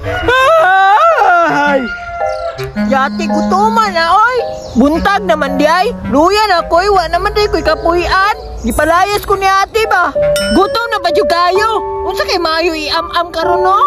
Ay! Yati gutuman na oy. Buntag naman di ay. Luya na koy, wa naman di koy kapuy-an. Gipalayas ko ni ate ba. Gutom na ba jud kayo? Unsa kay maayo iam-am karon no?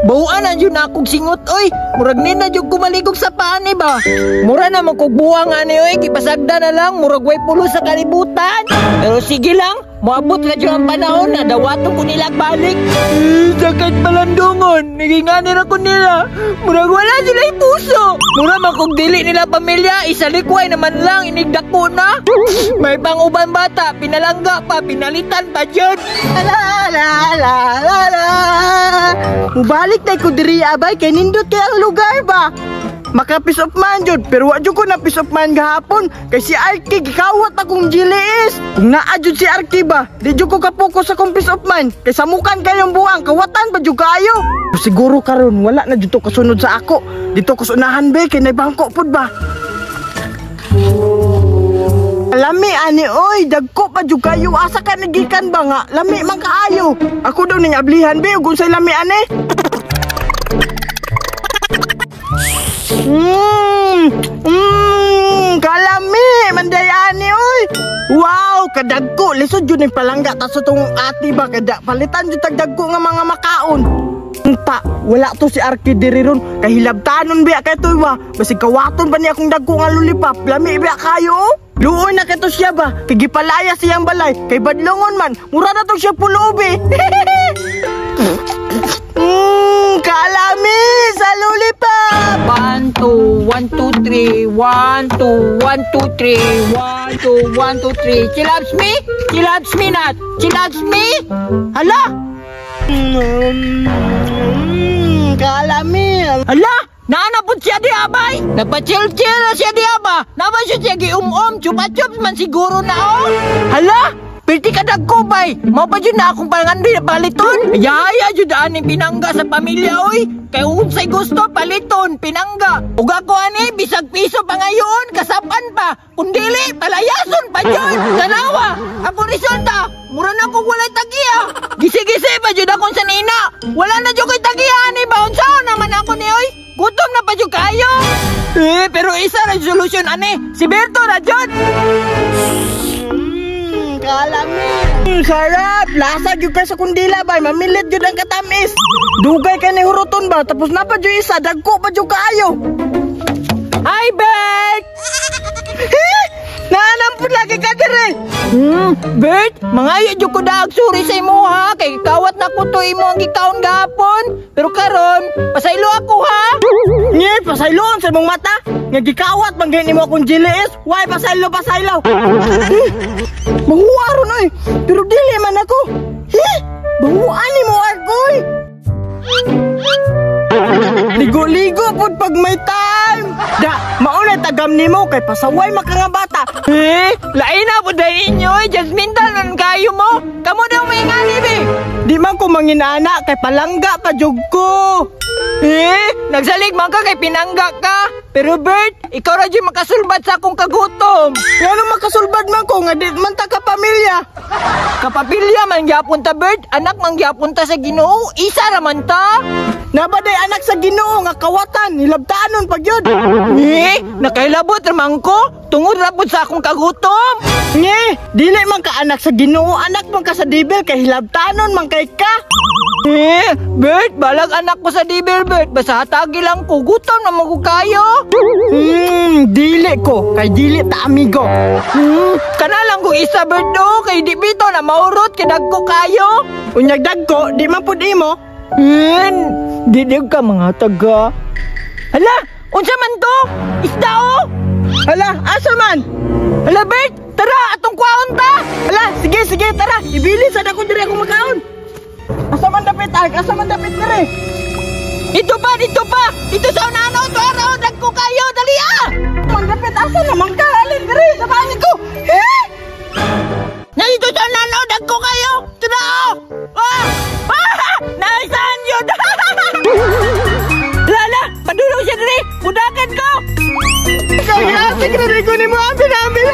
Bawaan na jud na akong singot oy. Murag ni na jud kumaligog sa pani ba. Mura na man kog buwang ani oy, gipasagda na lang murag way pulo sa kalibutan. Pero sige lang, moabot na jud ang panahon na dawaton ko nila balik. Eh, sakit palandungon, nagingani ra ko nila. Murag wala sila puso. Mura man kog dili nila pamilya, isalikway naman lang inigdako na. May panguban bata, pinalangga pa, pinalitan pa jud. La la la la la. Mubalik na ko diri abay kay nindot kay ang lugar ba. Maka peace of mind jud, pero wa jud ko na peace of mind gahapon kay si Arky gikawat akong GLS. Kung naa jud si Arky ba, di jud ko kapokus sa akong peace of mind kay samukan kayong buang kawatan ba jud kaayo. Siguro karon wala na jud to kasunod sa ako. Dito ko sa unahan be kay naibangko pud ba. Lami ani oy, dagko pa jud kayo asa ka nagikan ba nga? Lami man kaayo. Ako daw ning ablihan be ug unsay lami ani? Kalami manday ani oy. Wow, kadagko lisod jud ning palangga ta sa tong ate ba kada palitan jud tag dagko nga mga makaon. Unta, wala to si Arky diri ron kay hilabtanon biya kay tuy ba. Basig kawaton ba niya akong dagko nga lollipop. Lami biya kayo. Luoy na kito siya ba? Kay gipalaya siyang balay, kay badlongon man. Mura na to siya pulubi. Kalami sa lollipop. 1 2 1 2 3 1 2 1 2 3 1 2 1 2 3. She loves me? She loves me not. She loves me? Hala! Kalami. Hala! Naanapod siya di abay! Nagpa-chill-chill na siya di aba! Naman siya siya gium-um! Chupa-chups man siguro na oh! Hala! Pilti ka dagko bay! Mao pa jud na akong pangandoy na paliton! Yaya jud aning pinangga sa pamilya oy! Kay unsay gusto paliton, pinangga! Ug ako ani bisag piso pa ngayon, kasapan pa! Kung dili, palayason pa jud! Tanawa! Ako resulta! Mura na kong walay tagiya! Gisi-gisi pa jud akong sanina! Wala na jud ko'y tagiya ani ba? Unsaon naman ako ni oy? Gutom na pa jud kayo! Eh, pero isa ra solusyon ani! Si Berto ra jud! Kalami. Sarap! Lasa jud kay sa kundila bay, mamilit jud ang katamis. Dugay kay ni huruton ba, tapos na pa jud isa, dagko pa jud kaayo. Hi, Bert! Eh, naanampod lagi ka dire. Bert, mangayo jud ko daag suri sa imo ha, kay kawat na ko to imo ang gikaon gahapon. Pero karon, pasaylo ako ha. Nye, pasayloon sa imong mata. Nga gikawat man gani nimo akong GLS. Why pasaylo pasaylo? Banguha ron oy, pero dili man ako. Hi, banguha ni mo agoy. Ligo-ligo pud pag may time. Da, mauna tagam nimo kay pasaway maka nga bata. Eh, lain na pud dai inyo oy, Jasmine tanon kayo mo. Kamo daw may ngani be. Di man ko manginana kay palangga pa jud ko. Eh, nagsalig man ka kay pinangga ka. Pero Bert, ikaw ra jud makasulbad sa akong kagutom. Ngano makasulbad man ko nga di man ta ka pamilya? Kapamilya man gyapon ta Bert, anak man gyapon ta sa Ginoo, isa ra man ta. Nabaday anak sa Ginoo nga kawatan, hilabtanon pag yun. Eh, nakailabot ra man ko, tungod ra pud sa akong kagutom. Nge, dili man ka anak sa Ginoo, anak man ka sa devil kay hilabtanon man kay ka. Eh, Bert, balag anak ko sa devil Bert, basta hatagi lang ko, gutom na man ko kayo. Dili ko, kay dili ta amigo. Kana lang kong isa Bert do, kay di bitaw na maurot kay dagko kayo. Unyag dagko, di man pud imo. Di ka mga taga. Hala, unsa man to? Isda oh. Hala, asa man? Hala Bert, tara atong kwaon ta. Hala, sige sige tara, ibili sad ako diri akong makaon. Asa man dapit ag, asa man dapit diri? Dito pa, dito pa. Dito sa unahan to araw dagko kayo, dali ah. Man dapit asa naman ka? Alin diri sa bangin ko. Eh? Nandito sa unahan dagko kayo. Tara oh. Ah! Ah! Naisaan yun. Lala, padulong siya diri. Budakan ko. Kaya, sige na ko ni mo, ambil, ambil.